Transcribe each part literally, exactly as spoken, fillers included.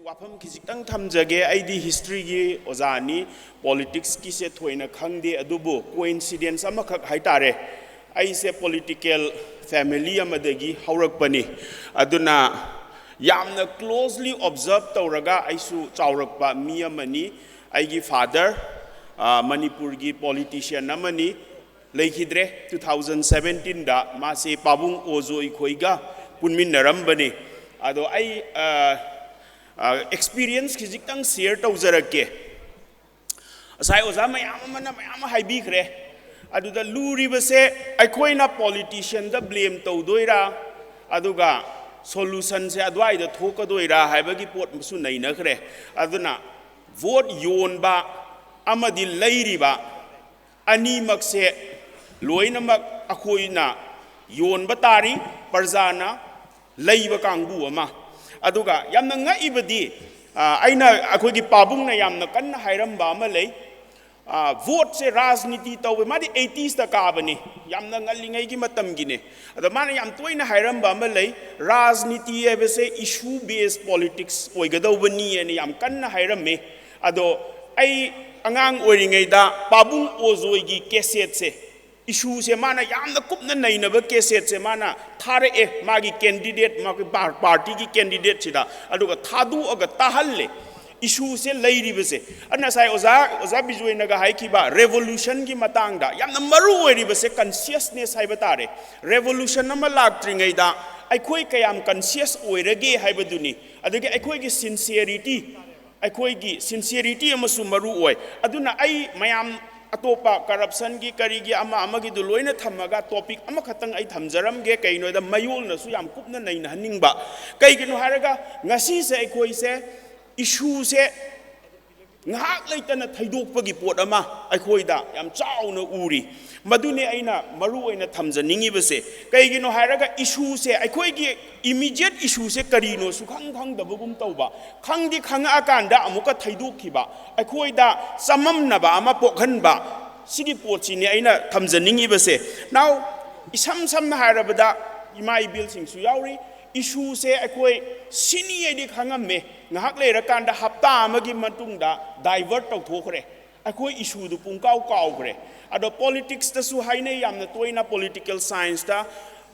ꯋꯥꯐꯝ ꯈꯤꯖꯤꯛꯇꯪ ꯊꯝꯖꯒꯦ꯫ ꯑꯩꯗꯤ ꯍꯤꯁꯇ꯭ꯔꯤꯒꯤ ꯑꯣꯖꯥꯅꯤ, ꯄꯣꯂꯤꯇꯤꯛꯁꯀꯤꯁꯦ ꯊꯣꯏꯅ ꯈꯪꯗꯦ, ꯑꯗꯨꯕꯨ ꯀꯣꯏꯟꯁꯤꯗꯦꯟꯁ ꯑꯃꯈꯛ ꯍꯥꯏꯇꯥꯔꯦ꯫ ꯑꯩꯁꯦ ꯄꯣꯂꯤꯇꯤꯀꯦꯜ ꯐꯦꯃꯤꯂꯤ ꯑꯃꯗꯒꯤ ꯍꯧꯔꯛꯄꯅꯤ꯫ ꯑꯗꯨꯅ ꯌꯥꯝꯅ ꯀ꯭ꯂꯣꯖꯂꯤ ꯑꯣꯕꯖꯔꯞ ꯇꯧꯔꯒ ꯑꯩꯁꯨ ꯆꯥꯎꯔꯛꯄ ꯃꯤ ꯑꯃꯅꯤ꯫ ꯑꯩꯒꯤ ꯐꯥꯗꯔ ꯃꯅꯤꯄꯨꯔꯒꯤ ꯄꯣꯂꯤꯇꯤꯁꯤꯌꯟ ꯑꯃꯅꯤ, ꯂꯩꯈꯤꯗ꯭ꯔꯦ꯫ ꯇꯨ ꯊꯥꯎꯖꯟ ꯁꯕꯦꯟꯇꯤꯟꯗ ꯃꯥꯁꯦ ꯄꯥꯕꯨꯡ ꯑꯣꯖꯣꯏ ꯈꯣꯏꯒ ꯄꯨꯟꯃꯤꯟꯅꯔꯝꯕꯅꯤ꯫ ꯑꯗꯣ ꯑꯩ ꯑꯦꯛꯁꯄꯤꯔꯤꯌꯦꯟꯁ ꯈꯤꯖꯤꯛꯇꯪ ꯁꯤꯌꯔ ꯇꯧꯖꯔꯛꯀꯦ꯫ ꯉꯁꯥꯏ ꯑꯣꯖꯥ ꯃꯌꯥꯝ ꯑꯃꯅ ꯃꯌꯥꯝ ꯑꯃ ꯍꯥꯏꯕꯤꯈ꯭ꯔꯦ꯫ ꯑꯗꯨꯗ ꯂꯨꯔꯤꯕꯁꯦ ꯑꯩꯈꯣꯏꯅ ꯄꯣꯂꯤꯇꯤꯁꯤꯌꯟꯗ ꯕ꯭ꯂꯦꯝ ꯇꯧꯗꯣꯏꯔꯥ, ꯑꯗꯨꯒ ꯁꯣꯂꯨꯁꯟꯁꯦ ꯑꯗꯨꯋꯥꯏꯗ ꯊꯣꯛꯀꯗꯣꯏꯔꯥ ꯍꯥꯏꯕꯒꯤ ꯄꯣꯠꯁꯨ ꯅꯩꯅꯈ꯭ꯔꯦ꯫ ꯑꯗꯨꯅ ꯚꯣꯠ ꯌꯣꯟꯕ ꯑꯃꯗꯤ ꯂꯩꯔꯤꯕ ꯑꯅꯤꯃꯛꯁꯦ ꯂꯣꯏꯅꯃꯛ ꯑꯩꯈꯣꯏꯅ ꯌꯣꯟꯕ ꯇꯥꯔꯤ, ꯄ꯭ꯔꯖꯥꯅ ꯂꯩꯕ ꯀꯥꯡꯕꯨ ꯑꯃ꯫ ꯑꯗꯨꯒ ꯌꯥꯝꯅ ꯉꯛꯏꯕꯗꯤ, ꯑ, ꯑꯩꯅ, ꯑꯩꯈꯣꯏꯒꯤ ꯄꯥꯕꯨꯡꯅ ꯌꯥꯝꯅ ꯀꯟꯅ ꯍꯥꯏꯔꯝꯕ ꯑꯃ ꯂꯩ꯫ ꯑ, ꯚꯣꯠꯁꯦ ꯔꯥꯖꯅꯤꯇꯤ ꯇꯧꯋꯦ꯫ ꯃꯥꯗꯤ ꯑꯩꯇꯤꯁꯇ ꯀꯥꯕꯅꯤ, ꯌꯥꯝꯅ ꯉꯜꯂꯤꯉꯩꯒꯤ ꯃꯇꯝꯒꯤꯅꯦ꯫ ꯑꯗꯣ ꯃꯥꯅ ꯌꯥꯝ ꯇꯣꯏꯅ ꯍꯥꯏꯔꯝꯕ ꯑꯃ ꯂꯩ, "ꯔꯥꯖꯅꯤꯇꯤ ꯍꯥꯏꯕꯁꯦ ꯏꯁꯨ ꯕꯦꯁ ꯄꯣꯂꯤꯇꯤꯛꯁ ꯑꯣꯏꯒꯗꯧꯕꯅꯤ" ꯍꯥꯏꯅ ꯌꯥꯝ ꯀꯟꯅ ꯍꯥꯏꯔꯝꯃꯤ꯫ ꯑꯗꯣ ꯑꯩ ꯑꯉꯥꯡ ꯑꯣꯏꯔꯤꯉꯩꯗ ꯄꯥꯕꯨꯡ ꯑꯣꯖꯣꯏꯒꯤ ꯀꯦꯁꯦꯠꯁꯦ, ꯏꯁꯨꯁꯦ ꯃꯥꯅ ꯌꯥꯝꯅ ꯀꯨꯞꯅ ꯅꯩꯅꯕ ꯀꯦꯁꯦꯠꯁꯦ ꯃꯥꯅ ꯊꯥꯔꯛꯑꯦ, ꯃꯥꯒꯤ ꯀꯦꯟꯗꯤꯗꯦꯠ, ꯃꯥꯒꯤ ꯄꯥꯔ-, ꯄꯥꯔꯇꯤꯒꯤ ꯀꯦꯟꯗꯤꯗꯦꯠꯁꯤꯗ, ꯑꯗꯨꯒ ꯊꯥꯗꯣꯛꯑꯒ ꯇꯥꯍꯜꯂꯦ ꯏꯁꯨꯁꯦ ꯂꯩꯔꯤꯕꯁꯦ꯫ ꯑꯗꯨꯅ ꯉꯁꯥꯏ ꯑꯣꯖꯥ, ꯑꯣꯖꯥ ꯕꯤꯖꯣꯏꯅꯒ ꯍꯥꯏꯈꯤꯕ ꯔꯦꯚꯣꯂꯨꯁꯟꯒꯤ ꯃꯇꯥꯡꯗ ꯌꯥꯝꯅ ꯃꯔꯨ ꯑꯣꯏꯔꯤꯕꯁꯦ ꯀꯟꯁꯤꯌꯁꯅꯦꯁ ꯍꯥꯏꯕ ꯇꯥꯔꯦ꯫ ꯔꯦꯚꯣꯂꯨꯁꯟ ꯑꯃ ꯂꯥꯛꯇ꯭ꯔꯤꯉꯩꯗ ꯑꯩꯈꯣꯏ ꯀꯌꯥꯝ ꯀꯟꯁꯤꯌꯁ ꯑꯣꯏꯔꯒꯦ ꯍꯥꯏꯕꯗꯨꯅꯤ꯫ ꯑꯗꯒꯤ ꯑꯩꯈꯣꯏꯒꯤ ꯁꯤꯟꯁꯤꯌꯔꯤꯇꯤ, ꯑꯩꯈꯣꯏꯒꯤ ꯁꯤꯟꯁꯤꯌꯔꯤꯇꯤ ꯑꯃꯁꯨ ꯃꯔꯨ ꯑꯣꯏ꯫ ꯑꯗꯨꯅ ꯑꯩ ꯃꯌꯥꯝ ꯑꯇꯣꯞꯄ ꯀꯔꯞꯁꯟꯒꯤ ꯀꯔꯤꯒꯤ ꯑꯃ ꯑꯃꯒꯤꯗꯨ ꯂꯣꯏꯅ ꯊꯝꯃꯒ ꯇꯣꯄꯤꯛ ꯑꯃꯈꯛꯇꯪ ꯑꯩ ꯊꯝꯖꯔꯝꯒꯦ꯫ ꯀꯩꯒꯤꯅꯣꯗ ꯃꯌꯣꯜꯅꯁꯨ ꯌꯥꯝ ꯀꯨꯞꯅ ꯅꯩꯅꯍꯟꯅꯤꯡꯕ꯫ ꯀꯩꯒꯤꯅꯣ ꯍꯥꯏꯔꯒ ꯉꯁꯤꯁꯦ ꯑꯩꯈꯣꯏꯁꯦ ꯏꯁꯨꯁꯦ ꯉꯥꯏꯍꯥꯛ ꯂꯩꯇꯅ ꯊꯩꯗꯣꯛꯄꯒꯤ ꯄꯣꯠ ꯑꯃ ꯑꯩꯈꯣꯏꯗ ꯌꯥꯝ ꯆꯥꯎꯅ ꯎꯔꯤ꯫ ꯃꯗꯨꯅꯤ ꯑꯩꯅ ꯃꯔꯨ ꯑꯣꯏꯅ ꯊꯝꯖꯅꯤꯡꯉꯤꯕꯁꯦ꯫ ꯀꯩꯒꯤꯅꯣ ꯍꯥꯏꯔꯒ ꯏꯁꯨꯁꯦ, ꯑꯩꯈꯣꯏꯒꯤ ꯏꯃꯤꯗꯤꯌꯦꯠ ꯏꯁꯨꯁꯦ ꯀꯔꯤꯅꯣ ꯁꯨꯈꯪ ꯈꯪꯗꯕꯒꯨꯝ ꯇꯧꯕ, ꯈꯪꯗꯤ ꯈꯪꯉꯛꯑꯀꯥꯟꯗ ꯑꯃꯨꯛꯀ ꯊꯩꯗꯣꯛꯈꯤꯕ, ꯑꯩꯈꯣꯏꯗ ꯆꯃꯝꯅꯕ ꯑꯃ ꯄꯣꯛꯍꯟꯕ, ꯁꯤꯒꯤ ꯄꯣꯠꯁꯤꯅꯤ ꯑꯩꯅ ꯊꯝꯖꯅꯤꯡꯉꯤꯕꯁꯦ꯫ Now, ꯏꯁꯝ ꯁꯝꯅ ꯍꯥꯏꯔꯕꯗ ꯏꯃꯥ ꯏꯕꯦꯜꯁꯤꯡꯁꯨ ꯌꯥꯎꯔꯤ, Issueꯁꯦ ꯑꯩꯈꯣꯏ ꯁꯤꯅꯤ ꯍꯥꯏꯗꯤ ꯈꯪꯉꯝꯃꯦ, ꯉꯥꯏꯍꯥꯛ ꯂꯩꯔꯀꯥꯟꯗ ꯍꯞꯇꯥ ꯑꯃꯒꯤ ꯃꯇꯨꯡꯗ divert ꯇꯧꯊꯣꯛꯈ꯭ꯔꯦ꯫ ꯑꯩꯈꯣꯏ issueꯗꯨ ꯄꯨꯡꯀꯥꯎ ꯀꯥꯎꯈ꯭ꯔꯦ꯫ ꯑꯗꯣ politicsꯇꯁꯨ ꯍꯥꯏꯅꯩ ꯌꯥꯝꯅ ꯇꯣꯏꯅ, political scienceꯇ,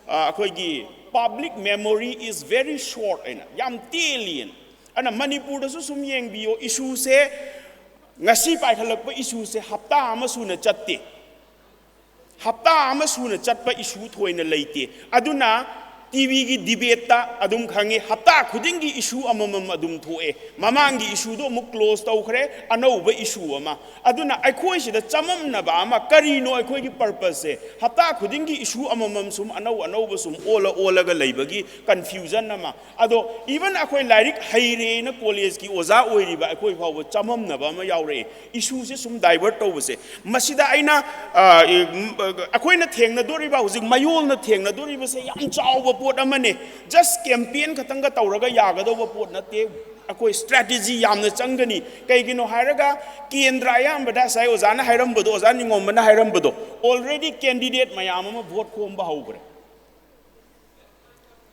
ꯑ, ꯑꯩꯈꯣꯏꯒꯤ public memory is very short ꯍꯥꯏꯅ, ꯌꯥꯝ ꯇꯦꯜꯂꯤꯅ꯫ ꯑꯗꯨꯅ ꯃꯅꯤꯄꯨꯔꯗꯁꯨ ꯁꯨꯝ ꯌꯦꯡꯕꯤꯌꯣ, issueꯁꯦ, ꯉꯁꯤ ꯄꯥꯏꯈꯠꯂꯛꯄ issueꯁꯦ ꯍꯞꯇꯥ ꯑꯃ ꯁꯨꯅ ꯆꯠꯇꯦ꯫ ꯍꯞꯇꯥ ꯑꯃ ꯁꯨꯅ ꯆꯠꯄ issue ꯊꯣꯏꯅ ꯂꯩꯇꯦ꯫ ꯑꯗꯨꯅ TVꯒꯤ debateꯇ ꯑꯗꯨꯝ ꯈꯪꯉꯤ, ꯍꯞꯇꯥ ꯈꯨꯗꯤꯡꯒꯤ issue ꯑꯃꯃꯝ ꯑꯗꯨꯝ ꯊꯣꯛꯑꯦ꯫ ꯃꯃꯥꯡꯒꯤ issueꯗꯣ ꯑꯃꯨꯛ close ꯇꯧꯈ꯭ꯔꯦ, ꯑꯅꯧꯕ issue ꯑꯃ꯫ ꯑꯗꯨꯅ ꯑꯩꯈꯣꯏꯁꯤꯗ ꯆꯃꯝꯅꯕ ꯑꯃ, ꯀꯔꯤꯅꯣ ꯑꯩꯈꯣꯏꯒꯤ purposeꯁꯦ? ꯍꯞꯇꯥ ꯈꯨꯗꯤꯡꯒꯤ issue ꯑꯃꯃꯝ ꯁꯨꯝ ꯑꯅꯧ ꯑꯅꯧꯕ ꯁꯨꯝ ꯑꯣꯜꯂ ꯑꯣꯜꯂꯒ ꯂꯩꯕꯒꯤ confusion ꯑꯃ꯫ ꯑꯗꯣ even ꯑꯩꯈꯣꯏ ꯂꯥꯏꯔꯤꯛ ꯍꯩꯔꯦꯅ collegeꯀꯤ ꯑꯣꯖꯥ ꯑꯣꯏꯔꯤꯕ ꯑꯩꯈꯣꯏ ꯐꯥꯎꯕ ꯆꯃꯝꯅꯕ ꯑꯃ ꯌꯥꯎꯔꯛꯑꯦ, issueꯁꯦ ꯁꯨꯝ divert ꯇꯧꯕꯁꯦ꯫ ꯃꯁꯤꯗ ꯑꯩꯅ, ꯑ, ꯑꯩꯈꯣꯏꯅ ꯊꯦꯡꯅꯗꯣꯔꯤꯕ, ꯍꯧꯖꯤꯛ ꯃꯌꯣꯜꯅ ꯊꯦꯡꯅꯗꯣꯔꯤꯕꯁꯦ ꯌꯥꯝ ꯆꯥꯎꯕ ꯄꯣꯠ ꯑꯃꯅꯦ꯫ Just campaign ꯈꯛꯇꯪꯒ ꯇꯧꯔꯒ ꯌꯥꯒꯗꯧꯕ ꯄꯣꯠ ꯅꯠꯇꯦ꯫ ꯑꯩꯈꯣꯏ strategy ꯌꯥꯝꯅ ꯆꯪꯒꯅꯤ꯫ ꯀꯩꯒꯤꯅꯣ ꯍꯥꯏꯔꯒ ꯀꯦꯟꯗ꯭ꯔ ꯑꯌꯥꯝꯕꯗ ꯉꯁꯥꯏ ꯑꯣꯖꯥꯅ ꯍꯥꯏꯔꯝꯕꯗꯣ, ꯑꯣꯖꯥ ꯅꯤꯉꯣꯝꯕꯅ ꯍꯥꯏꯔꯝꯕꯗꯣ, already candidate ꯃꯌꯥꯝ ꯑꯃ vote ꯈꯣꯝꯕ ꯍꯧꯈ꯭ꯔꯦ꯫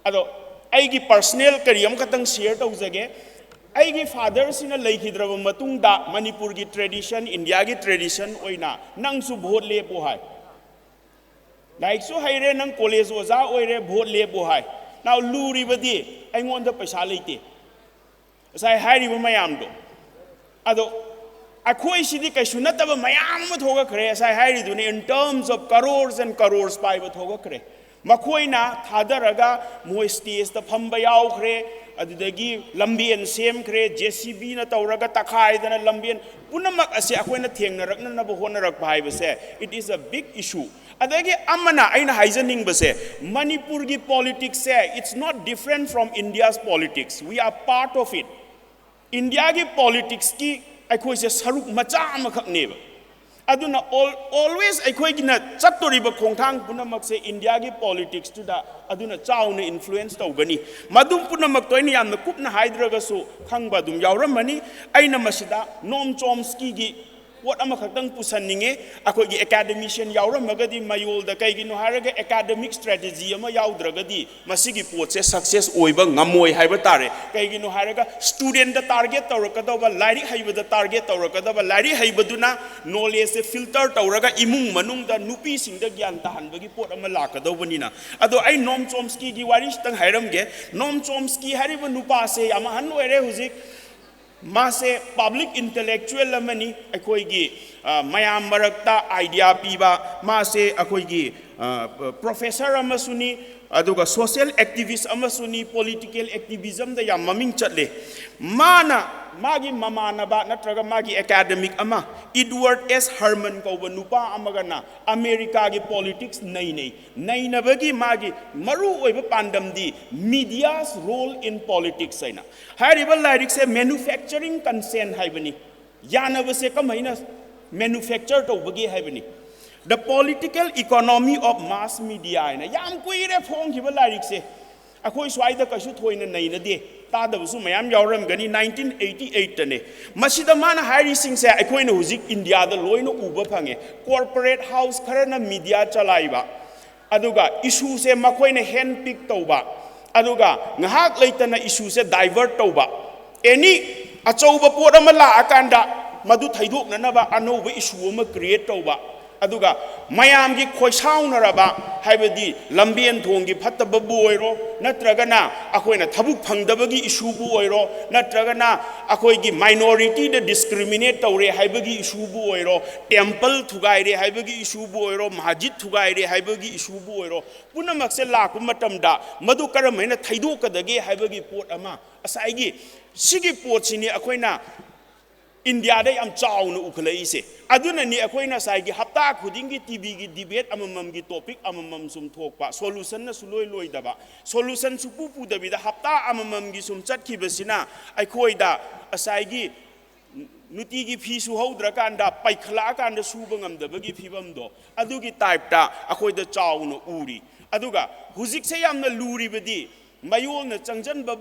ꯑꯗꯣ ꯑꯩꯒꯤ personal ꯀꯔꯤ ꯑꯃꯈꯛꯇꯪ share ꯇꯧꯖꯒꯦ꯫ ꯑꯩꯒꯤ fatherꯁꯤꯅ ꯂꯩꯈꯤꯗ꯭ꯔꯕ ꯃꯇꯨꯡꯗ ꯃꯅꯤꯄꯨꯔꯒꯤ tradition, Indiaꯒꯤ tradition ꯑꯣꯏꯅ ꯅꯪꯁꯨ vote ꯂꯦꯞꯄꯨ ꯍꯥꯏ꯫ ꯂꯥꯏꯔꯤꯛꯁꯨ ꯍꯩꯔꯦ, ꯅꯪ college ꯑꯣꯖꯥ ꯑꯣꯏꯔꯦ, vote ꯂꯦꯞꯄꯨ ꯍꯥꯏ꯫ Now ꯂꯨꯔꯤꯕꯗꯤ ꯑꯩꯉꯣꯟꯗ ꯄꯩꯁꯥ ꯂꯩꯇꯦ꯫ ꯉꯁꯥꯏ ꯍꯥꯏꯔꯤꯕ ꯃꯌꯥꯝꯗꯣ꯫ ꯑꯗꯣ ꯑꯩꯈꯣꯏꯁꯤꯗꯤ ꯀꯩꯁꯨ ꯅꯠꯇꯕ ꯃꯌꯥꯝ ꯑꯃ ꯊꯣꯛꯂꯛꯈ꯭ꯔꯦ, ꯉꯁꯥꯏ ꯍꯥꯏꯔꯤꯗꯨꯅꯤ, in terms of crores and crores ꯄꯥꯏꯕ ꯊꯣꯛꯂꯛꯈ꯭ꯔꯦ꯫ ꯃꯈꯣꯏꯅ ꯊꯥꯗꯔꯒ ꯃꯣꯏ stageꯇ ꯐꯝꯕ ꯌꯥꯎꯈ꯭ꯔꯦ, ꯑꯗꯨꯗꯒꯤ ꯂꯝꯕꯦꯟ ꯁꯦꯝꯈ꯭ꯔꯦ, JCBꯅ ꯇꯧꯔꯒ ꯇꯛꯈꯥꯏꯗꯅ ꯂꯝꯕꯦꯟ, ꯄꯨꯝꯅꯃꯛ ꯑꯁꯤ ꯑꯩꯈꯣꯏꯅ ꯊꯦꯡꯅꯔꯛꯅꯅꯕ ꯍꯣꯠꯅꯔꯛꯄ ꯍꯥꯏꯕꯁꯦ, it is a big issue꯫ ꯑꯗꯒꯤ ꯑꯃꯅ ꯑꯩꯅ ꯍꯥꯏꯖꯅꯤꯡꯕꯁꯦ, ꯃꯅꯤꯄꯨꯔꯒꯤ politicsꯁꯦ, it's not different from India's politics, we are part of it꯫ Indiaꯒꯤ politicsꯀꯤ ꯑꯩꯈꯣꯏꯁꯦ ꯁꯔꯨꯛ ꯃꯆꯥ ꯑꯃꯈꯛꯅꯦꯕ꯫ ꯑꯗꯨꯅ al-, always ꯑꯩꯈꯣꯏꯒꯤꯅ ꯆꯠꯇꯣꯔꯤꯕ ꯈꯣꯡꯊꯥꯡ ꯄꯨꯝꯅꯃꯛꯁꯦ Indiaꯒꯤ politicsꯇꯨꯗ ꯑꯗꯨꯅ ꯆꯥꯎꯅ influence ꯇꯧꯒꯅꯤ꯫ ꯃꯗꯨ ꯄꯨꯝꯅꯃꯛꯇꯣ ꯑꯩꯅ ꯌꯥꯝꯅ ꯀꯨꯞꯅ ꯍꯥꯏꯗ꯭ꯔꯒꯁꯨ ꯈꯪꯕ ꯑꯗꯨꯝ ꯌꯥꯎꯔꯝꯃꯅꯤ꯫ ꯑꯩꯅ ꯃꯁꯤꯗ Noam Chomskyꯒꯤ ꯄꯣꯠ ꯑꯃꯈꯛꯇꯪ ꯄꯨꯁꯟꯅꯤꯡꯉꯦ꯫ ꯑꯩꯈꯣꯏꯒꯤ ꯑꯦꯀꯥꯗꯃꯤꯁꯤꯌꯟ ꯌꯥꯎꯔꯝꯃꯒꯗꯤ ꯃꯌꯣꯜꯗ, ꯀꯩꯒꯤꯅꯣ ꯍꯥꯏꯔꯒ ꯑꯦꯀꯥꯗꯃꯤꯛ ꯁ꯭ꯇ꯭ꯔꯦꯇꯦꯖꯤ ꯑꯃ ꯌꯥꯎꯗ꯭ꯔꯒꯗꯤ ꯃꯁꯤꯒꯤ ꯄꯣꯠꯁꯦ ꯁꯛꯁꯦꯁ ꯑꯣꯏꯕ ꯉꯝꯃꯣꯏ ꯍꯥꯏꯕ ꯇꯥꯔꯦ꯫ ꯀꯩꯒꯤꯅꯣ ꯍꯥꯏꯔꯒ ꯁ꯭ꯇꯨꯗꯦꯟꯗ ꯇꯥꯔꯒꯦꯠ ꯇꯧꯔꯛꯀꯗꯧꯕ, ꯂꯥꯏꯔꯤꯛ ꯍꯩꯕꯗ ꯇꯥꯔꯒꯦꯠ ꯇꯧꯔꯛꯀꯗꯕ, ꯂꯥꯏꯔꯤꯛ ꯍꯩꯕꯗꯨꯅ ꯅꯣꯂꯦꯖꯁꯦ ꯐꯤꯜꯇꯔ ꯇꯧꯔꯒ ꯏꯃꯨꯡ ꯃꯅꯨꯡꯗ ꯅꯨꯄꯤꯁꯤꯡꯗ ꯒ꯭ꯌꯥꯟ ꯇꯥꯍꯟꯕꯒꯤ ꯄꯣꯠ ꯑꯃ ꯂꯥꯛꯀꯗꯧꯕꯅꯤꯅ꯫ ꯑꯗꯣ ꯑꯩ ꯅꯣꯝ ꯆꯣꯝꯁꯀꯤꯒꯤ ꯋꯥꯔꯤꯁꯤꯇꯪ ꯍꯥꯏꯔꯝꯒꯦ꯫ ꯅꯣꯝ ꯆꯣꯝꯁꯀꯤ ꯍꯥꯏꯔꯤꯕ ꯅꯨꯄꯥꯁꯦ ꯌꯥꯝ ꯑꯍꯟ ꯑꯣꯏꯔꯦ ꯍꯧꯖꯤꯛ꯫ ꯃꯥꯁꯦ ꯄꯕ꯭ꯂꯤꯛ ꯏꯟꯇꯦꯂꯦꯛꯆꯨꯋꯦꯜ ꯑꯃꯅꯤ꯫ ꯑꯩꯈꯣꯏꯒꯤ, ꯑ, ꯃꯌꯥꯝ ꯃꯔꯛꯇ ꯑꯥꯏꯗꯤꯌꯥ ꯄꯤꯕ꯫ ꯃꯥꯁꯦ ꯑꯩꯈꯣꯏꯒꯤ, ꯑ, ꯄ꯭ꯔꯣꯐꯦꯁꯔ ꯑꯃꯁꯨꯅꯤ, ꯑꯗꯨꯒ ꯁꯣꯁꯤꯌꯦꯜ ꯑꯦꯛꯇꯤꯚꯤꯁ ꯑꯃꯁꯨꯅꯤ, ꯄꯣꯂꯤꯇꯤꯀꯦꯜ ꯑꯦꯛꯇꯤꯚꯤꯖꯝꯗ ꯌꯥꯝ ꯃꯃꯤꯡ ꯆꯠꯂꯦ꯫ ꯃꯥꯅ, ꯃꯥꯒꯤ ꯃꯃꯥꯟꯅꯕ ꯅꯠꯇ꯭ꯔꯒ ꯃꯥꯒꯤ ꯑꯦꯀꯥꯗꯃꯤꯛ ꯑꯃ, ꯏꯗꯋꯥꯔꯗ ꯑꯦꯁ ꯍꯔꯃꯟ ꯀꯧꯕ ꯅꯨꯄꯥ ꯑꯃꯒꯅ ꯑꯃꯦꯔꯤꯀꯥꯒꯤ ꯄꯣꯂꯤꯇꯤꯛꯁ ꯅꯩꯅꯩ꯫ ꯅꯩꯅꯕꯒꯤ ꯃꯥꯒꯤ ꯃꯔꯨ ꯑꯣꯏꯕ ꯄꯥꯟꯗꯝꯗꯤ Media's Role in Politics ꯍꯥꯏꯅ꯫ ꯍꯥꯏꯔꯤꯕ ꯂꯥꯏꯔꯤꯛꯁꯦ ꯃꯦꯅꯨꯐꯦꯛꯆꯔꯤꯡ ꯀꯟꯁꯦꯟ ꯍꯥꯏꯕꯅꯤ꯫ ꯌꯥꯅꯕꯁꯦ ꯀꯃꯥꯏꯅ ꯃꯦꯅꯨꯐꯦꯛꯆꯔ ꯇꯧꯕꯒꯦ ꯍꯥꯏꯕꯅꯤ꯫ The Political Economy of Mass Media ꯍꯥꯏꯅ ꯌꯥꯝ ꯀꯨꯏꯔꯦ ꯐꯣꯡꯈꯤꯕ ꯂꯥꯏꯔꯤꯛꯁꯦ꯫ ꯑꯩꯈꯣꯏ ꯁ꯭ꯋꯥꯏꯗ ꯀꯩꯁꯨ ꯊꯣꯏꯅ ꯅꯩꯅꯗꯦ, ꯇꯥꯗꯕꯁꯨ ꯃꯌꯥꯝ ꯌꯥꯎꯔꯝꯒꯅꯤ꯫ ꯅꯥꯏꯟꯇꯤꯟ ꯑꯩꯠꯇꯤ ꯑꯩꯠꯇꯅꯦ꯫ ꯃꯁꯤꯗ ꯃꯥꯅ ꯍꯥꯏꯔꯤꯁꯤꯡꯁꯦ ꯑꯩꯈꯣꯏꯅ ꯍꯧꯖꯤꯛ ꯏꯟꯗꯤꯌꯥꯗ ꯂꯣꯏꯅ ꯎꯕ ꯐꯪꯉꯦ꯫ ꯀꯣꯔꯄꯣꯔꯦꯠ ꯍꯥꯎꯁ ꯈꯔꯅ ꯃꯤꯗꯤꯌꯥ ꯆꯂꯥꯏꯕ, ꯑꯗꯨꯒ ꯏꯁꯨꯁꯦ ꯃꯈꯣꯏꯅ ꯍꯦꯟ ꯄꯤꯛ ꯇꯧꯕ, ꯑꯗꯨꯒ ꯉꯥꯏꯍꯥꯛ ꯂꯩꯇꯅ ꯏꯁꯨꯁꯦ ꯗꯥꯏꯚꯔꯠ ꯇꯧꯕ꯫ ꯑꯦꯅꯤ ꯑꯆꯧꯕ ꯄꯣꯠ ꯑꯃ ꯂꯥꯛꯑꯀꯥꯟꯗ ꯃꯗꯨ ꯊꯩꯗꯣꯛꯅꯅꯕ ꯑꯅꯧꯕ ꯏꯁꯨ ꯑꯃ ꯀ꯭ꯔꯤꯌꯦꯠ ꯇꯧꯕ꯫ ꯑꯗꯨꯒ ꯃꯌꯥꯝꯒꯤ ꯈꯣꯏꯁꯥꯎꯅꯔꯕ, ꯍꯥꯏꯕꯗꯤ ꯂꯝꯕꯦꯟ ꯊꯣꯡꯒꯤ ꯐꯠꯇꯕꯕꯨ ꯑꯣꯏꯔꯣ, ꯅꯠꯇ꯭ꯔꯒꯅ ꯑꯩꯈꯣꯏꯅ ꯊꯕꯛ ꯐꯪꯗꯕꯒꯤ ꯏꯁꯨꯕꯨ ꯑꯣꯏꯔꯣ, ꯅꯠꯇ꯭ꯔꯒꯅ ꯑꯩꯈꯣꯏꯒꯤ ꯃꯥꯏꯅꯣꯔꯤꯇꯤꯗ ꯗꯤꯁꯀ꯭ꯔꯤꯃꯤꯅꯦꯠ ꯇꯧꯔꯦ ꯍꯥꯏꯕꯒꯤ ꯏꯁꯨꯕꯨ ꯑꯣꯏꯔꯣ, ꯇꯦꯝꯄꯜ ꯊꯨꯒꯥꯏꯔꯦ ꯍꯥꯏꯕꯒꯤ ꯏꯁꯨꯕꯨ ꯑꯣꯏꯔꯣ, ꯃꯁꯖꯤꯗ ꯊꯨꯒꯥꯏꯔꯦ ꯍꯥꯏꯕꯒꯤ ꯏꯁꯨꯕꯨ ꯑꯣꯏꯔꯣ, ꯄꯨꯝꯅꯃꯛꯁꯦ ꯂꯥꯛꯄ ꯃꯇꯝꯗ ꯃꯗꯨ ꯀꯔꯝ ꯍꯥꯏꯅ ꯊꯩꯗꯣꯛꯀꯗꯒꯦ ꯍꯥꯏꯕꯒꯤ ꯄꯣꯠ ꯑꯃ, ꯉꯁꯥꯏꯒꯤ ꯁꯤꯒꯤ ꯄꯣꯠꯁꯤꯅꯤ ꯑꯩꯈꯣꯏꯅ ꯏꯟꯗꯤꯌꯥꯗ ꯌꯥꯝ ꯆꯥꯎꯅ ꯎꯈꯠꯂꯛꯏꯁꯦ꯫ ꯑꯗꯨꯅꯅꯤ ꯑꯩꯈꯣꯏꯅ ꯉꯁꯥꯏꯒꯤ ꯍꯞꯇꯥ ꯈꯨꯗꯤꯡꯒꯤ ꯇꯤꯚꯤꯒꯤ ꯗꯤꯕꯦꯠ ꯑꯃꯃꯝꯒꯤ ꯇꯣꯄꯤꯛ ꯑꯃꯃꯝ ꯁꯨꯝ ꯊꯣꯛꯄ, ꯁꯣꯂꯨꯁꯟꯅ ꯁꯨꯡꯂꯣꯏ ꯂꯣꯏꯗꯕ, ꯁꯣꯂꯨꯁꯟ ꯁꯨꯡꯄꯨ ꯄꯨꯗꯕꯤꯗ ꯍꯞꯇꯥ ꯑꯃꯃꯝꯒꯤ ꯁꯨꯝ ꯆꯠꯈꯤꯕꯁꯤꯅ ꯑꯩꯈꯣꯏꯗ ꯉꯁꯥꯏꯒꯤ ꯅꯨꯡꯇꯤꯒꯤ ꯐꯤ ꯁꯨꯍꯧꯗ꯭ꯔꯀꯥꯟꯗ ꯄꯩꯈꯠꯂꯛꯑꯀꯥꯟꯗ ꯁꯨꯕ ꯉꯝꯗꯕꯒꯤ ꯐꯤꯕꯝꯗꯣ, ꯑꯗꯨꯒꯤ ꯇꯥꯏꯞꯇ ꯑꯩꯈꯣꯏꯗ ꯆꯥꯎꯅ ꯎꯔꯤ꯫ ꯑꯗꯨꯒ ꯍꯧꯖꯤꯛꯁꯦ ꯌꯥꯝꯅ ꯂꯨꯔꯤꯕꯗꯤ ꯃꯌꯣꯜꯅ ꯆꯪꯁꯤꯟꯕ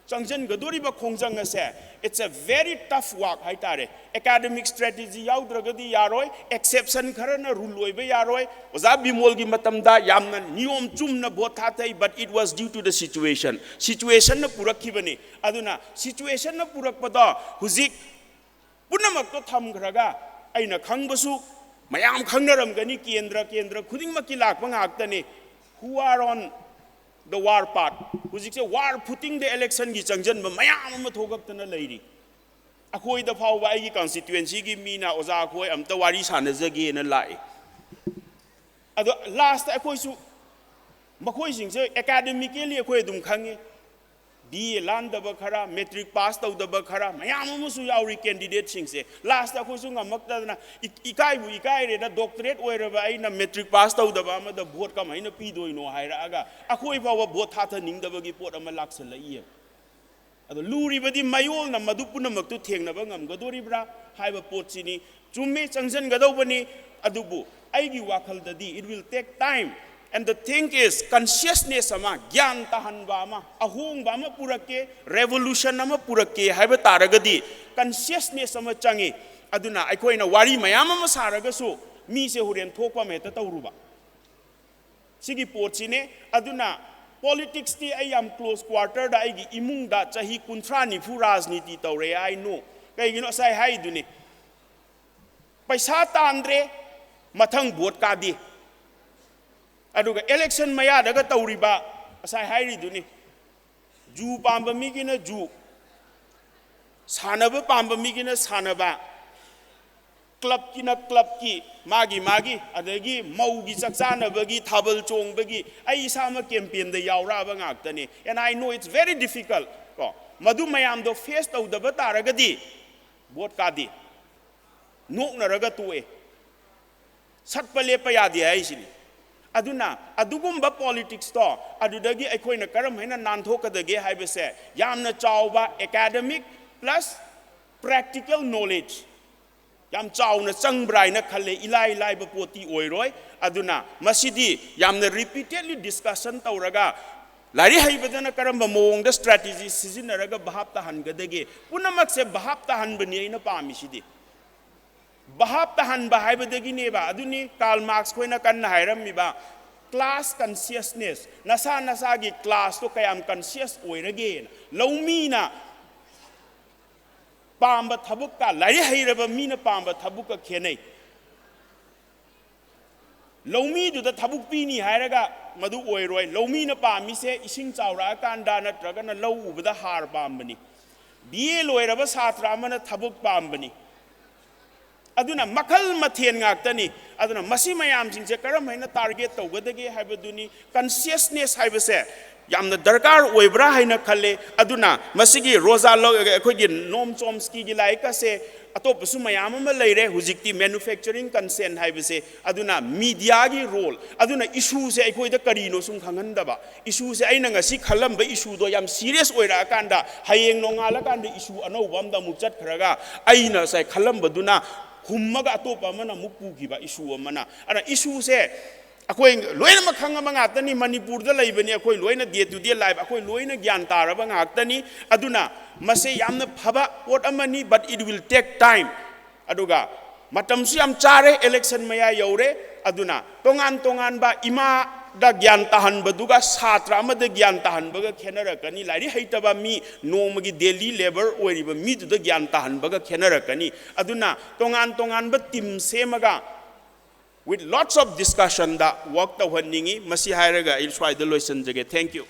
ꯆꯪꯁꯤꯟꯒꯗꯣꯔꯤꯕ ꯈꯣꯡꯖꯪ ꯑꯁꯦ, it's a very tough work ꯍꯥꯏꯇꯥꯔꯦ꯫ Academic strategy ꯌꯥꯎꯗ꯭ꯔꯒꯗꯤ ꯌꯥꯔꯣꯏ, exception ꯈꯔꯅ rule ꯑꯣꯏꯕ ꯌꯥꯔꯣꯏ꯫ ꯑꯣꯖꯥ ꯕꯤꯃꯣꯜꯒꯤ ꯃꯇꯝꯗ ꯌꯥꯝꯅ ꯅꯤꯌꯣꯝ ꯆꯨꯝꯅ ꯚꯣꯠ ꯊꯥꯊꯩ, but it was due to the situation, situationꯅ ꯄꯨꯔꯛꯈꯤꯕꯅꯤ꯫ ꯑꯗꯨꯅ situationꯅ ꯄꯨꯔꯛꯄꯗꯣ ꯍꯧꯖꯤꯛ ꯄꯨꯝꯅꯃꯛꯇꯣ ꯊꯝꯈ꯭ꯔꯒ, ꯑꯩꯅ ꯈꯪꯕꯁꯨ ꯃꯌꯥꯝ ꯈꯪꯅꯔꯝꯒꯅꯤ, ꯀꯦꯟꯗ꯭ꯔ ꯀꯦꯟꯗ꯭ꯔ ꯈꯨꯗꯤꯡꯃꯛꯀꯤ ꯂꯥꯛꯄ ꯉꯥꯛꯇꯅꯤ, who are on the war path꯫ ꯍꯧꯖꯤꯛꯁꯦ war footingꯗ electionꯒꯤ ꯆꯪꯁꯤꯟꯕ ꯃꯌꯥꯝ ꯑꯃ ꯊꯣꯛꯂꯛꯇꯅ ꯂꯩꯔꯤ꯫ ꯑꯩꯈꯣꯏꯗ ꯐꯥꯎꯕ ꯑꯩꯒꯤ constituencyꯒꯤ ꯃꯤꯅ "ꯑꯣꯖꯥ, ꯑꯩꯈꯣꯏ ꯑꯝꯇ ꯋꯥꯔꯤ ꯁꯥꯟꯅꯖꯒꯦꯅ" ꯂꯥꯛꯏ꯫ ꯑꯗꯣ lastꯇ ꯑꯩꯈꯣꯏꯁꯨ, ꯃꯈꯣꯏꯁꯤꯡꯁꯦ academically ꯑꯩꯈꯣꯏ ꯑꯗꯨꯝ ꯈꯪꯉꯤ, B A ꯂꯥꯟꯗꯕ ꯈꯔ, matric pass ꯇꯧꯗꯕ ꯈꯔ, ꯃꯌꯥꯝ ꯑꯃꯁꯨ ꯌꯥꯎꯔꯤ candidateꯁꯤꯡꯁꯦ꯫ Lastꯇ ꯑꯩꯈꯣꯏꯁꯨ ꯉꯝꯃꯛꯇꯗꯅ, "ꯏ-, ꯏꯀꯥꯏꯕꯨ ꯏꯀꯥꯏꯔꯦꯗ, doctorate ꯑꯣꯏꯔꯕ ꯑꯩꯅ matric pass ꯇꯧꯗꯕ ꯑꯃꯗ ꯚꯣꯠ ꯀꯃꯥꯏꯅ ꯄꯤꯗꯣꯏꯅꯣ?" ꯍꯥꯏꯔꯛꯑꯒ ꯑꯩꯈꯣꯏ ꯐꯥꯎꯕ ꯚꯣꯠ ꯊꯥꯊꯅꯤꯡꯗꯕꯒꯤ ꯄꯣꯠ ꯑꯃ ꯂꯥꯛꯁꯜꯂꯛꯏꯌꯦ꯫ ꯑꯗꯣ ꯂꯨꯔꯤꯕꯗꯤ ꯃꯌꯣꯜꯅ ꯃꯗꯨ ꯄꯨꯝꯅꯃꯛꯇꯨ ꯊꯦꯡꯅꯕ ꯉꯝꯒꯗꯣꯔꯤꯕ꯭ꯔꯥ ꯍꯥꯏꯕ ꯄꯣꯠꯁꯤꯅꯤ꯫ ꯆꯨꯝꯃꯤ, ꯆꯪꯁꯤꯟꯒꯗꯧꯕꯅꯤ, ꯑꯗꯨꯕꯨ ꯑꯩꯒꯤ ꯋꯥꯈꯜꯗꯗꯤ it will take time, and the thing is, consciousness ꯑꯃ, ꯒ꯭ꯌꯥꯟ ꯇꯥꯍꯟꯕ ꯑꯃ, ꯑꯍꯣꯡꯕ ꯑꯃ ꯄꯨꯔꯛꯀꯦ, revolution ꯑꯃ ꯄꯨꯔꯛꯀꯦ ꯍꯥꯏꯕ ꯇꯥꯔꯒꯗꯤ consciousness ꯑꯃ ꯆꯪꯉꯤ꯫ ꯑꯗꯨꯅ ꯑꯩꯈꯣꯏꯅ ꯋꯥꯔꯤ ꯃꯌꯥꯝ ꯑꯃ ꯁꯥꯔꯒꯁꯨ ꯃꯤꯁꯦ ꯍꯣꯔꯦꯟ ꯊꯣꯛꯄ ꯑꯃ ꯍꯦꯛꯇ ꯇꯧꯔꯨꯕ꯫ ꯁꯤꯒꯤ ꯄꯣꯠꯁꯤꯅꯦ꯫ ꯑꯗꯨꯅ politicsꯇꯤ ꯑꯩ ꯌꯥꯝ close quarterꯗ ꯑꯩꯒꯤ ꯏꯃꯨꯡꯗ ꯆꯍꯤ ꯀꯨꯟꯊ꯭ꯔꯥ ꯅꯤꯐꯨ ꯔꯥꯖꯅꯤꯇꯤ ꯇꯧꯔꯦ, I know꯫ ꯀꯩꯒꯤꯅꯣ? ꯉꯁꯥꯏ ꯍꯥꯏꯗꯨꯅꯤ, ꯄꯩꯁꯥ ꯇꯥꯟꯗ꯭ꯔꯦ, ꯃꯊꯪ ꯚꯣꯠ ꯀꯥꯗꯦ꯫ ꯑꯗꯨꯒ election ꯃꯌꯥꯗꯒ ꯇꯧꯔꯤꯕ, ꯉꯁꯥꯏ ꯍꯥꯏꯔꯤꯗꯨꯅꯤ, ꯖꯨ ꯄꯥꯝꯕ ꯃꯤꯒꯤꯅ ꯖꯨ, ꯁꯥꯟꯅꯕ ꯄꯥꯝꯕ ꯃꯤꯒꯤꯅ ꯁꯥꯟꯅꯕ, clubꯀꯤꯅ clubꯀꯤ, ꯃꯥꯒꯤ ꯃꯥꯒꯤ, ꯑꯗꯒꯤ ꯃꯧꯒꯤ ꯆꯥꯛ ꯆꯥꯅꯕꯒꯤ, ꯊꯥꯕꯜ ꯆꯣꯡꯕꯒꯤ, ꯑꯩ ꯏꯁꯥꯃꯛ campaignꯗ ꯌꯥꯎꯔꯛꯑꯕ ꯉꯥꯛꯇꯅꯤ, and I know it's very difficult꯫ ꯀꯣ, ꯃꯗꯨ ꯃꯌꯥꯝꯗꯣ face ꯇꯧꯗꯕ ꯇꯥꯔꯒꯗꯤ ꯚꯣꯠ ꯀꯥꯗꯦ, ꯅꯣꯛꯅꯔꯒ ꯇꯣꯛꯑꯦ, ꯁꯠꯄ ꯂꯦꯞꯄ ꯌꯥꯗꯦ ꯍꯥꯏꯁꯤꯅꯤ꯫ ꯑꯗꯨꯅ ꯑꯗꯨꯒꯨꯝꯕ politicsꯇꯣ ꯑꯗꯨꯗꯒꯤ ꯑꯩꯈꯣꯏꯅ ꯀꯔꯝ ꯍꯥꯏꯅ ꯅꯥꯟꯊꯣꯛꯀꯗꯒꯦ ꯍꯥꯏꯕꯁꯦ ꯌꯥꯝꯅ ꯆꯥꯎꯕ academic plus practical knowledge, ꯌꯥꯝ ꯆꯥꯎꯅ ꯆꯪꯕ꯭ꯔꯥ ꯍꯥꯏꯅ ꯈꯜꯂꯦ꯫ ꯏꯂꯥꯏ ꯂꯥꯏꯕ ꯄꯣꯠꯇꯤ ꯑꯣꯏꯔꯣꯏ꯫ ꯑꯗꯨꯅ ꯃꯁꯤꯗꯤ ꯌꯥꯝꯅ repeatedly discussion ꯇꯧꯔꯒ ꯂꯥꯏꯔꯤꯛ ꯍꯩꯕꯗꯅ ꯀꯔꯝꯕ ꯃꯑꯣꯡꯗ ꯁ꯭ꯇ꯭ꯔꯦꯇꯦꯖꯤ ꯁꯤꯖꯤꯟꯅꯔꯒ ꯚꯥꯞ ꯇꯥꯍꯟꯒꯗꯒꯦ? ꯄꯨꯝꯅꯃꯛꯁꯦ ꯚꯥꯞ ꯇꯥꯍꯟꯕꯅꯤ ꯑꯩꯅ ꯄꯥꯝꯃꯤꯁꯤꯗꯤ꯫ ꯚꯥꯞ ꯇꯥꯍꯟꯕ ꯍꯥꯏꯕꯗꯒꯤꯅꯦꯕ꯫ ꯑꯗꯨꯅꯤ ꯀꯥꯔꯜ ꯃꯥꯔꯛꯁ ꯈꯣꯏꯅ ꯀꯟꯅ ꯍꯥꯏꯔꯝꯃꯤꯕ, ꯀ꯭ꯂꯥꯁ ꯀꯟꯁꯤꯌꯁꯅꯦꯁ, ꯅꯁꯥ ꯅꯁꯥꯒꯤ ꯀ꯭ꯂꯥꯁꯇꯣ ꯀꯌꯥꯝ ꯀꯟꯁꯤꯌꯁ ꯑꯣꯏꯔꯒꯦꯅ꯫ ꯂꯧꯃꯤꯅ ꯄꯥꯝꯕ ꯊꯕꯛꯀ ꯂꯥꯏꯔꯤꯛ ꯍꯩꯔꯕ ꯃꯤꯅ ꯄꯥꯝꯕ ꯊꯕꯛꯀ ꯈꯦꯠꯅꯩ꯫ ꯂꯧꯃꯤꯗꯨꯗ ꯊꯕꯛ ꯄꯤꯅꯤ ꯍꯥꯏꯔꯒ ꯃꯗꯨ ꯑꯣꯏꯔꯣꯏ꯫ ꯂꯧꯃꯤꯅ ꯄꯥꯝꯃꯤꯁꯦ ꯏꯁꯤꯡ ꯆꯥꯎꯔꯛꯑꯀꯥꯟꯗ ꯅꯠꯇ꯭ꯔꯒꯅ ꯂꯧ ꯎꯕꯗ ꯍꯥꯔ ꯄꯥꯝꯕꯅꯤ꯫ ꯕꯤ ꯑꯦ ꯂꯣꯏꯔꯕ ꯁꯥꯇ꯭ꯔ ꯑꯃꯅ ꯊꯕꯛ ꯄꯥꯝꯕꯅꯤ꯫ ꯑꯗꯨꯅ ꯃꯈꯜ ꯃꯊꯦꯜ ꯉꯥꯛꯇꯅꯤ꯫ ꯑꯗꯨꯅ ꯃꯁꯤ ꯃꯌꯥꯝꯁꯤꯡꯁꯦ ꯀꯔꯝ ꯍꯥꯏꯅ ꯇꯥꯔꯒꯦꯠ ꯇꯧꯒꯗꯒꯦ ꯍꯥꯏꯕꯗꯨꯅꯤ꯫ ꯀꯟꯁꯤꯌꯁꯅꯦꯁ ꯍꯥꯏꯕꯁꯦ ꯌꯥꯝꯅ ꯗꯔꯀꯥꯔ ꯑꯣꯏꯕ꯭ꯔꯥ ꯍꯥꯏꯅ ꯈꯜꯂꯦ꯫ ꯑꯗꯨꯅ ꯃꯁꯤꯒꯤ ꯔꯣꯖꯥ ꯂꯣ-, ꯑꯩꯈꯣꯏꯒꯤ ꯅꯣꯝ ꯆꯣꯝꯁꯀꯤꯒꯤ ꯂꯥꯏꯔꯤꯛ ꯑꯁꯦ, ꯑꯇꯣꯞꯄꯁꯨ ꯃꯌꯥꯝ ꯑꯃ ꯂꯩꯔꯦ ꯍꯧꯖꯤꯛꯇꯤ, ꯃꯦꯅꯨꯐꯦꯛꯆꯔꯤꯡ ꯀꯟꯁꯦꯟ ꯍꯥꯏꯕꯁꯦ꯫ ꯑꯗꯨꯅ ꯃꯤꯗꯤꯌꯥꯒꯤ ꯔꯣꯜ, ꯑꯗꯨꯅ ꯏꯁꯨꯁꯦ ꯑꯩꯈꯣꯏꯗ ꯀꯔꯤꯅꯣ ꯁꯨꯝ ꯈꯪꯍꯟꯗꯕ, ꯏꯁꯨꯁꯦ ꯑꯩꯅ ꯉꯁꯤ ꯈꯜꯂꯝꯕ ꯏꯁꯨꯗꯣ ꯌꯥꯝ ꯁꯤꯔꯤꯌꯁ ꯑꯣꯏꯔꯛꯑꯀꯥꯟꯗ, ꯍꯌꯦꯡ ꯅꯣꯡꯉꯥꯜꯂꯀꯥꯟꯗ ꯏꯁꯨ ꯑꯅꯧꯕ ꯑꯝꯗ ꯑꯃꯨꯛ ꯆꯠꯈ꯭ꯔꯒ, ꯑꯩꯅ ꯉꯁꯥꯏ ꯈꯜꯂꯝꯕꯗꯨꯅ ꯍꯨꯝꯃꯒ ꯑꯇꯣꯞꯄ ꯑꯃꯅ ꯑꯃꯨꯛ ꯄꯨꯈꯤꯕ ꯏꯁꯨ ꯑꯃꯅ꯫ ꯑꯗꯨꯅ ꯏꯁꯨꯁꯦ ꯑꯩꯈꯣꯏ ꯂꯣꯏꯅꯃꯛ ꯈꯪꯉꯕ ꯉꯥꯛꯇꯅꯤ, ꯃꯅꯤꯄꯨꯔꯗ ꯂꯩꯕꯅꯤ, ꯑꯩꯈꯣꯏ ꯂꯣꯏꯅ ꯗꯦ ꯇꯨ ꯗꯦ ꯂꯥꯏꯐ ꯑꯩꯈꯣꯏ ꯂꯣꯏꯅ ꯒ꯭ꯌꯥꯟ ꯇꯥꯔꯕ ꯉꯥꯛꯇꯅꯤ꯫ ꯑꯗꯨꯅ ꯃꯁꯤ ꯌꯥꯝꯅ ꯐꯕ ꯄꯣꯠ ꯑꯃꯅꯤ, but it will take time꯫ ꯑꯗꯨꯒ ꯃꯇꯝꯁꯨ ꯌꯥꯝ ꯆꯥꯔꯦ, ꯏꯂꯦꯛꯁꯟ ꯃꯌꯥ ꯌꯧꯔꯦ꯫ ꯑꯗꯨꯅ ꯇꯣꯉꯥꯟ ꯇꯣꯉꯥꯟꯕ, ꯏꯃꯥꯗ ꯒ꯭ꯌꯥꯟ ꯇꯥꯍꯟꯕꯗꯨꯒ ꯁꯥꯇ꯭ꯔ ꯑꯃꯗ ꯒ꯭ꯌꯥꯟ ꯇꯥꯍꯟꯕꯒ ꯈꯦꯠꯅꯔꯛꯀꯅꯤ꯫ ꯂꯥꯏꯔꯤꯛ ꯍꯩꯇꯕ ꯃꯤ, ꯅꯣꯡꯃꯒꯤ ꯗꯦꯂꯤ ꯂꯦꯕꯔ ꯑꯣꯏꯔꯤꯕ ꯃꯤꯗꯨꯗ ꯒ꯭ꯌꯥꯟ ꯇꯥꯍꯟꯕꯒ ꯈꯦꯠꯅꯔꯛꯀꯅꯤ꯫ ꯑꯗꯨꯅ ꯇꯣꯉꯥꯟ ꯇꯣꯉꯥꯟꯕ ꯇꯤꯝ ꯁꯦꯝꯃꯒ, with lots of discussionꯗ ꯋꯥꯔꯛ ꯇꯧꯍꯟꯅꯤꯡꯉꯤ꯫ ꯃꯁꯤ ꯍꯥꯏꯔꯒ ꯑꯩ ꯁ꯭ꯋꯥꯏꯗ ꯂꯣꯏꯁꯤꯟꯖꯒꯦ꯫ Thank you꯫